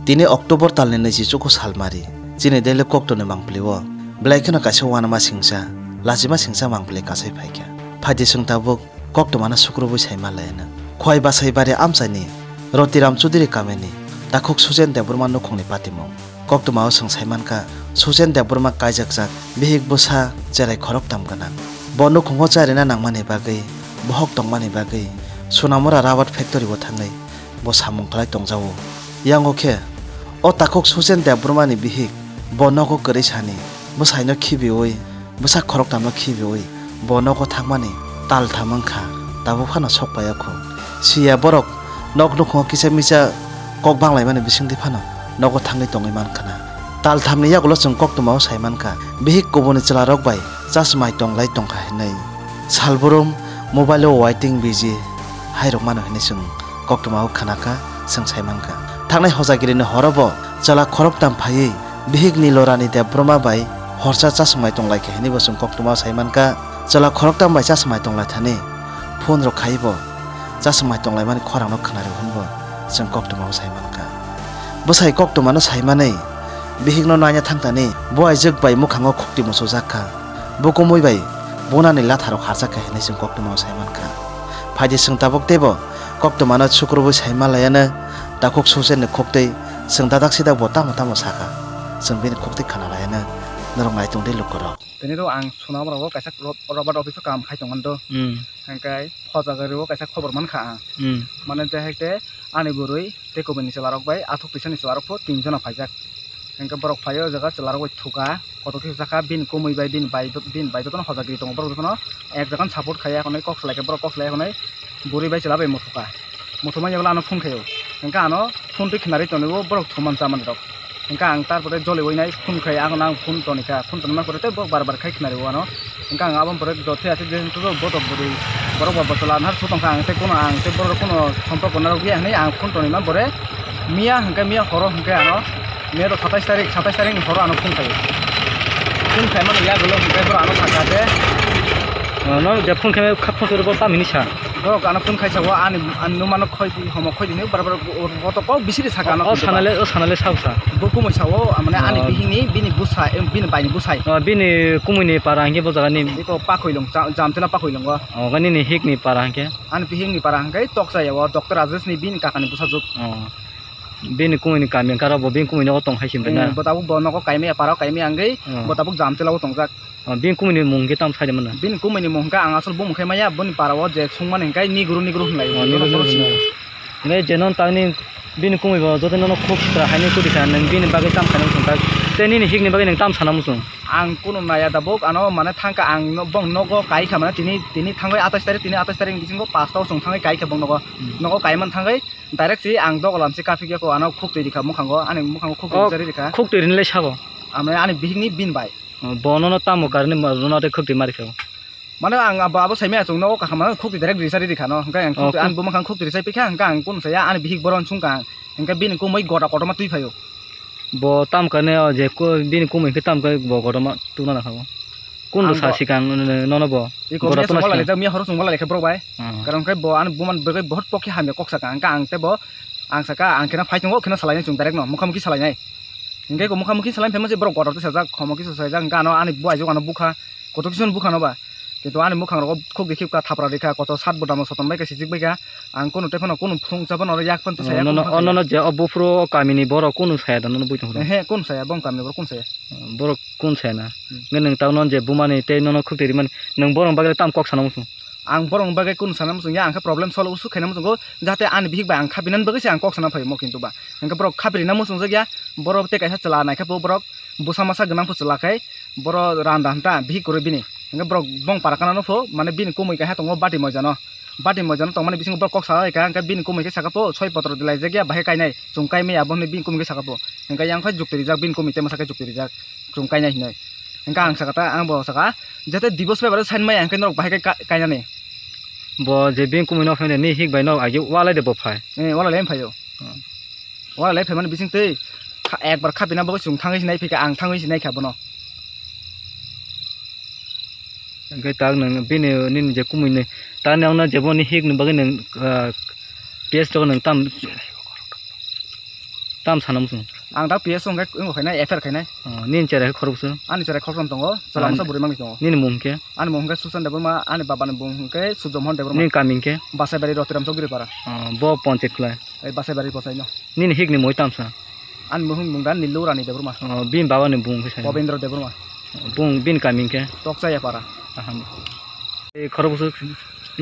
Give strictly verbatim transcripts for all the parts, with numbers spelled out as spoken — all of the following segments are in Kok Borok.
Tini October talni naichi chuku salmari, chini Delhi koktwmani mangpili o belai kheno kaisa uanama singsa, lachima singsa mangpili kasai phaikha. Phaidi chwng tabuk koktwmano sukrubwi saima laino. Khowai Basaibari amchaini Rotiram Chudri kamini takhuk Sujen Debbarma nukhungni patimung. Koktwmao chwng saimankha, Sujen Debbarma kaijakjak bihik bwsa cherai khoroktham gwnang. Bo nukhungo charina nangmani bagwi, bohok tongmani bagwi Sonamura rubber factory o thangwi bo samung khlai tongjago. Yango khe, o takhuk Sujen Debbarmani bihik bo nogo kwrwi sani bwsaino khibiui, bwsa khoroktham no khibiui bo nogo thangmani tal tham wngkha, tabuk phano sok pai o kho. Siya borok nok nukhungo kisa misa kok banglaimani bisingtwi phano nogo thangwi tongwi mankha na. Tal thamni yagulo chwng koktwmao sai mankha, bihik kubuni chwlarok bai chasmai tonglai tongkha hinwi. Salbrum mobile o waiting busy hairok mano hinwi chwng koktwmao khanakha, chwng sai mankha. Thangnai hojagiri ni horo bo chwla khoroktham phaiwi bihik ni lorani Debbarma bai horsa chasmai tonglaikha hinwi bo chwng koktwmao sai mankha. Chwla khoroktham bai chasmai tonglaithani phone rok khaiwi bo chasmai tonglaimani khorang no khwnarw hinwi bo chwng koktwmao sai mankha. Bwsai koktwmano sai manwi bihik no naina thangthani bo aijak bai mwkhango khukti muchujak kha. Bo kumui bai bunani latharok harjak kha hinwi chwng koktwmao sai mankha. Phaidi chwng tabuk teibo koktwmano sukrubwi sai manlaiano takhuk Sujenni khuktwi chwng dadak sidak bo tamo tamo sakha. Chwng bini khuktwi khwnalaiano norok naitung di lukurok. Tini ro ang Sonamura o kaisa ro-, rubber office o kam khai tongmani do. Hmm. Hingke hojagari o kaisa khobor mankha ang. Hmm. Mane je hai te ani bwrwi tei kubuni chwlarok bai athuk twisani chwlarok pho tin jona phaijak. Hingke borok phai o jaga chwlarok bai thuka, kotor khe saka bini kumui bai bini bai, bini bai jotono hojagiri tongo borok jotono ek jaga no support khai ya, hwnwi kok salai khe borok kok salai ya, hwnwi bwrwi bai chwla bai muthuka. Muthuma yagulo ano phone khaio. Hingke ano phone twi khnarwi tonwi o borok thuman chamani rok. Hingke ang tarpore joliui nai phone khai, ang, ang phone tonikha, phone tonima pore tei borok bar bar khai khnarwi o ano. Hingke ang aboni pore jothe ase je botok bwrwi borok bo bwchwla anhar su tongkha, ang tei kuno, ang tei borok kuno somporko narwkya hinwi ang phone tonima pore miya hingke, miya horo hingke ano, miya to satais tarik, satais tarik ni horo ano phone khaio. Phone khaimani yagulo hingke borok ano sakha je, Ah, no, je phone khe kha phone sori bo tam hinwi sa. Borok ano phone khaisa o ani, ani numa no khoi di, homo khoi di hinwi bar bar o, o to kok bisiri saka ano O, o phone sanale, o sanale sa sa. Bo kumui sa o, mane ani Oh. bihikni bini bwsa, em, bini baini bwsai. Oh, bini kumui ni para hingke bo jaga ni. Iko Pakhoilong, Ja-, Jamtila Pakhoilong o. Oh, gani ni hik ni para hingke. Ani bihikni para hingke Tokchaya o, Doctor Rajesh ni bini kaka ni bwsajwk. Oh. Bini kumui ni kami hingke aro bo bini kumui nogo tong hai simbai na. Eh, bo tabuk bo nogo kaimaya para o kaimaya hingke, Oh. bo tabuk Jamtila o tongjak. Oh, bini kumui ni mung hingke tamo sai de mano? Bini kumui ni mung hingke ang asol bumung khe maya, boni para o je sungmani hingke Niguru, Niguru hinlai. Oh, Niguru, Niguru. Hingke je non tangni bini kumui bo joto nono khuk sitra haini kudi kha, nang bini bagwi tam sana muchung tak. Tei nini hik ni bagwi nang tam sana muchung? Ang kunu naya tabuk, ano mane thangka ang no, bong nogo kai kha mane tini, tini thangwi atais tarik, tini atais tarik ni bisingo pasta o chwng thangwi kai kha bong nogo. Hmm. Nogo kai man thangwi direct si ang dogolam si kaphik ya ko, ano khuk twi rikha mukhango, ani mukhango khuk twi Oh, rijari rikha. Khuk twi rinlai sabo? Amne ani bihik ni bin bai. Oh, bo nono tamo karni ma-, nono tei khukti mari kha? Mane ang abo, abo saimaya chwng nogo kaham mano khukti direct risari rikha no. Hingke ang Oh, khukti, ang khuk- buma khang khukti risai pikha, hingke ang kunu saya ani bihik boron sungkha ang. Hingke bini kumui gota kotorma twi phaio. Bo tam karni o je ku-, bini kumui hingke tam karni bo gota ma tuna na kha bo. Kunu Ang sa bo sikang nono bo? Iko gota miya tuna chwng wala sikang? Lijak, miya horo chwng wala lekha borok bai. Oh. Karon khe bo ani buma ni bagwi bohot pokhe hamya kok saka. Hingke ang tei bo, ang saka ang kheno phai tongo, kheno salainai chwng direct no, mukha mukhi salainai. Hingke ko mukha mukhi salai phaima se borok kotor tisajak, khomo kisa sajak, hingke ano ani bu aijok ano bukha, kotor kisa no bukha no ba. Kintu ani mukhang rogo khuk dikhi ka thapra rikha, kotor sat bodamo sotom bai ka sijik bai ka, ang kunu tei phano kunu phung cha phano yak phano tisaya. Oh, nono, kunu oh, phano nono je o buphuru o kamini borok kunu saya da nono bui tongphuru? He, kunu saya, bong kamini borok kunu saya. Borok kunu saya na? Hmm. Hingke nwng tamo je bumani tei nono khuk twi rimani, nwng borok bagwi tam kok sana muchung? Ang borokni bagwi kunu sana muchung ya, ang khe problem solve usu khaina muchungo, jahate ani bihik bai ang kha binani bagwi se ang kok sana phaio mo kintu ba. Hingke borok kha birina muchungjak ya, borok tei kaisa chwla naikhe bo borok bwsa masa gwnang pho chwla khai, borok randa hanta bihik kwrwi bini. Hingke borok bong para kana no pho, mane bini kumui kaisa tongo bati moja no. Bati moja no tongmani bisingo borok kok sa lai kha, hingke bini kumui khe saka pho soi potro de laijak ya, bahai kainai, chwng kai maya, abo hinui bini kumui khe saka pho. Hingke yang phai jukti rijak, bini kumui tei masa khe jukti rijak. Chwng kainai hinui. Hingke ang saka ta, ang bo saka, jete divorce paper o sign maya hingke norok bahai khe ka-, kainani. Bo je bini kumui no phainai, ni hik bai no agi walai de bo phai. Eh, walai le phaio. Hmm. Walai le phaimani bising twi kha-, ekbar khapina bo chwng thangwi sinai phika, ang thangwi sinai kha bono. Hingke tak nwng bini nini je kumui ni, tak nwng no je bo ni hik ni bagwi nwng, ah, test rok nwng tam. Tam sana muchung. Ang da P S O hwnkhe wngkha khainai, F I R khainai. Oh, nini cherai khoroksa? Ani cherai khoroksa tongo, chwla masa bwrwi mangni tongo. Nini mung hwnkhe? Ani mung hwnkhe Susan Debbarma, ani babani mung hwnkhe Sujomon Debbarma. Nini kami hwnkhe? Basaibari Rotiram Chowdhury para. Oh, bo ponchayat khlai? Ei Basaibari ponchayat no. Nini hikni mui tamsa? Ani mung mung da Nilu Rani Debbarma. Oh, bini babani mung hwnkhe sai? Pobendra Debbarma. Bung bini kami hwnkhe? Tokchaya para. Aham. Ei khoroksa?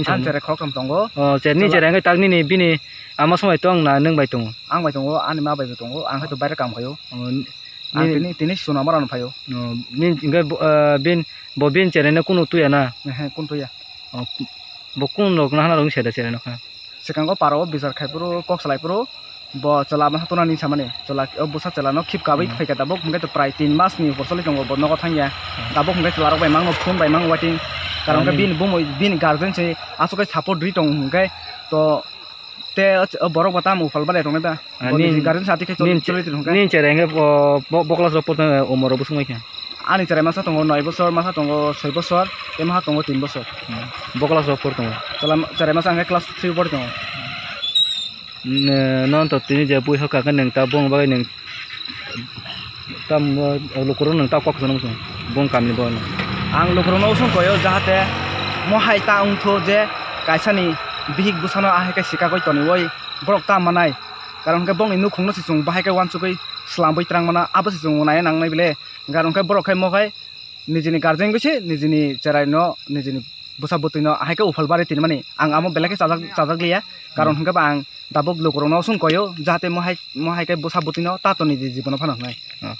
Ani cherai khoroksa tongo. Oh, cher ni cherai hwnkhe tak nini bini ama somai tong na nwng bai tongo? Ang bai tongo, ani ma bai bo tongo, ang khe to baire kam khaio. Oh, ni- Ang tini, tini Sonamara no phaio. Oh, ni hwnkhe bo, ah, bin, bo bin cherai no kunu tuya na? Ehe, kunu tuya. Oh, bo kunu rok nahana rok ni sede cherai no kha? Swkango para o bichar khai phuru, kok salai phuru, bo chwla masa tuna ni samani. Chwla, o bwsa chwla no khip kabwi phaikha tabuk, hwnkhe to prai tin mas ni upor choli tongo, bo nogo thangya. Tabuk hwnkhe chwla rok bai mangno phone bai mang waiting. Karon khe bini bumui, bini guardian se aswk khe support rwi tong hwnkhe to Te o ch-, o borok bo tamo uphal bai tongnai ba? Ah, bo nini garden sa tike choli, choli tong kha. Nini cherai hwnkhe bo, bo, bo class rok portongo, umor rok bwswk bai kha? Ani cherai masa tongo noi bosor, masa tongo soi bosor, tei masa tongo tin bosor. Hmm. Bo class rok por tongo? Chwla, cherai masa hwnkhe class three por tongo. N-, non to tini je bui hoka khe nwng ta bong bagwi nwng Tamo lukurok nwng ta kok sana muchung, bong kamni bono. Ang lukurokno usung koyo, jahate mo hai ta wngtho je kaisani bihik bwsano ahai khe sikagwi toniwi borok ta manai. Karon hwnkhe bongni nukhungno se chwng bahai khe uansugwi swlambwi twlang mano, abo se chwng naiya nangnai bile. Karon hwnkhe borok khe mo khai nijini guardian gwi se nijini cheraino, nijini bwsa bwtwino ahai khe uphal bari tinimani. Ang amo belai khe chajak, chajakliya. Karon hwnkhe ba ang tabuk lukurokno usung koyo, jahate mo hai, mo hai khe bwsa bwtwino ta toni di jibono phano hwnwi. Oh.